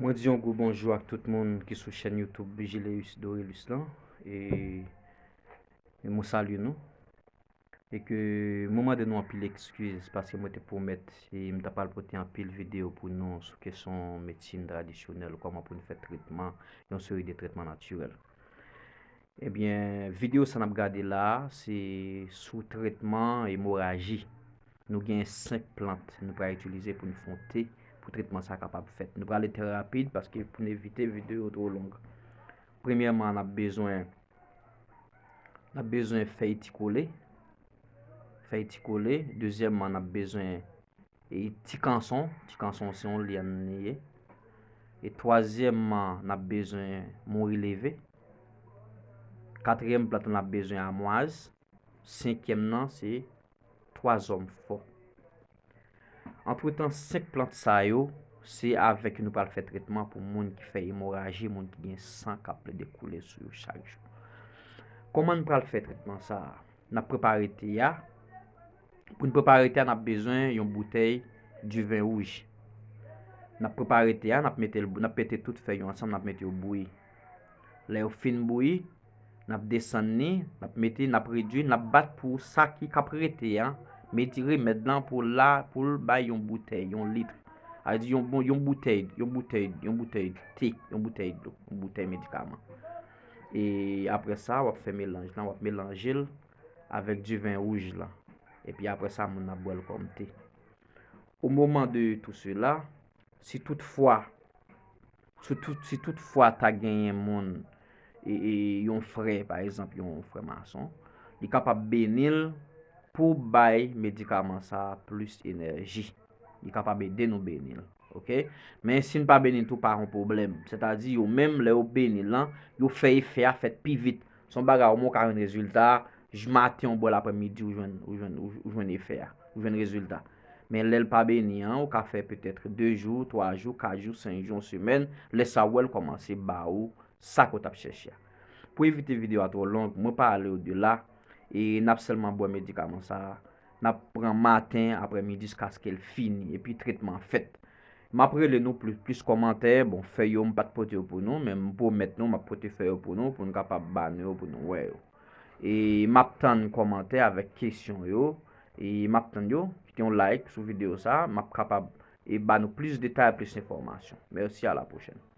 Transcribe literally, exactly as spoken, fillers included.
Mwen di yon gwo bonjou ak tout moun ki sou chèn YouTube Vigileus Dorelus lan. E, e mwen salye nou. E ke mwen mande nou anpil ekskiz paske mwen te pwomèt e m ta pral pote anpil videyo pou nou sou kesyon medsin tradisyonèl, kòman pou nou fè tretman, yon seri de tretman natirèl. Ebyen, videyo sa n ap gade la a, se sou tretman emoraji. Nou gen senk plant nou pral itilize pou nou fè yon te pou tretman sa a kapab fèt. Nou prale trè rapid paske pou n evite videyo twò long. Premyèman, n ap bezwen, n ap bezwen fèy ti kole. Fèy ti kole. Dezyèmman, n ap bezwen e ti kanson. Ti kanson se yon lyèn li ye. E twazyèmman, n ap bezwen mouri leve. Katriyèm plant lan, n ap bezwen amwaz. Senkyèm nan se twa zòm fò. Antretan, senk plant sa yo, se avèk yo nou pral fè tretman pou moun ki fè emoraji, moun ki gen san k ap plede koule sou yo chak jou. Kòman n pral fè tretman sa a? N ap prepare te a. Pou n prepare te a, n ap bezwen yon boutèy diven wouj. N ap prepare te a, n ap mete l, n ap mete tout fèy yo ansanm, n ap mete yo bouyi. Lè yo fin bouyi, n ap desann li, n ap mete, n ap redui, n ap bat pou sa ki k ap rete an, meti remèd lan pou la, pou l bay yon boutèy, yon lit. A di yon, bon, yon boutèy, yon boutèy, yon boutèy te, yon boutèy dlo, yon boutèy medikaman. E apre sa, w ap fè melanj lan, w ap melanje l avèk diven wouj lan. Epi apre sa, moun nan ap bwè l kòm te. Au moment de tout cela, si toutfwa, si tout, si toutfwa ta genyen moun, e, e, yon frè, pa egzanp, yon frè mason, li kapab beni l pou bay medikaman sa a plis enèji. Li kapab ede nou beni l. Oke? Men si n pa beni l tou, pa yon pwoblèm. Sètadi, yo menm, lè yo beni l lan, yo fè efè a fèt pi vit. Se yon bagay, ou menm ou ka jwenn rezilta a, j-, maten, ou bwè l aprèmidi, ou jwenn, ou jwenn, ou, ou jwenn efè a, ou jwenn rezilta. Men lè l pa beni an, ou ka fè petèt de jou, twa jou, kat jou, senk jou, yon semèn, lè sa ou wè l kòmanse ba ou sa ke w t ap chèche a. Pou evite videyo a twò long, mwen pa ale odela, e n ap sèlman bwè medikaman sa a, n ap pran maten, aprèmidi, jiskaske l fini, epi tretman an fèt. M ap rele nou plis, plis kòmantè, bon, fèy yo m pa t pote yo pou nou, men m pwomèt nou, m ap pote fèy yo pou nou, pou n kapab ba nou yo, pou nou wè yo. E m ap tann kòmantè avèk kesyon yo, e m ap tann yo, kite yon like sou videyo sa, m ap kapab e ba nou plis detay, plis enfòmasyon. Mèsi, a la pwochèn.